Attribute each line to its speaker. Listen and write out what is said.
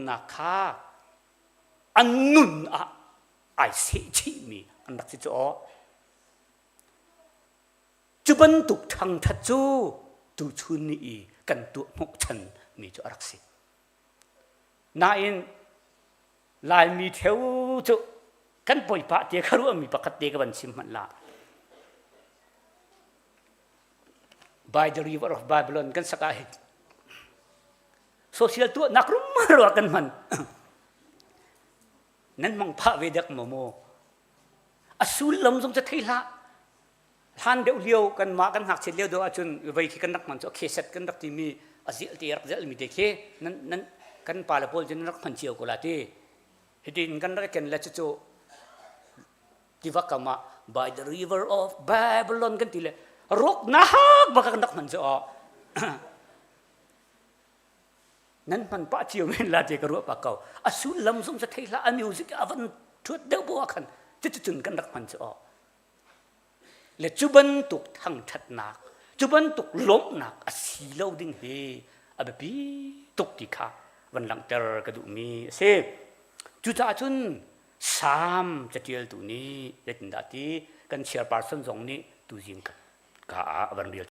Speaker 1: lawmhnak kha an nun ah ai sehchihmi an rak si cu aw. Cu bantuk ṭhangṭhat cu tuchun ni i kan tuah hnawhchan mi cu a rak si. Nain Laimi ṭheu cu kan poipah te kha ruahmi pakhat te ka van chim hmanh la. By the river of Babylon kan sak ah hin social tuahnak rumro kan hman. Nan hmang phah ve dek maw maw? A sullam zong cu thei hlah. Hlan deuh lio kan mah kan ngakchiat lio deuh ahcun vei khi kan rak hman cu a kheset kan rak timi a zial te rak zialmi te khi nan nan kan pale pawl cu nan rak hman cio ko la ti. Hitin kan rak ken le cucu tiva kam ah by the river of Babylon kan ti le rawknak bak kan rak hman cu aw. Nan hman pah cio men la ti ka ruah pah ko. A sullam zong cu thei hlah a music a van thuat deuh bu ah khan cuticun kan rak hman cu aw. Le cu bantuk thangṭhatnak, cu bantuk lawmhnak a si lo ding hi a biapi tuk ti kha van langhter ka duhmi a si. Cucaah cun Salm caṭialtu nih zeitindah ti kan chairperson zong nih tuzing ka ah a van rel.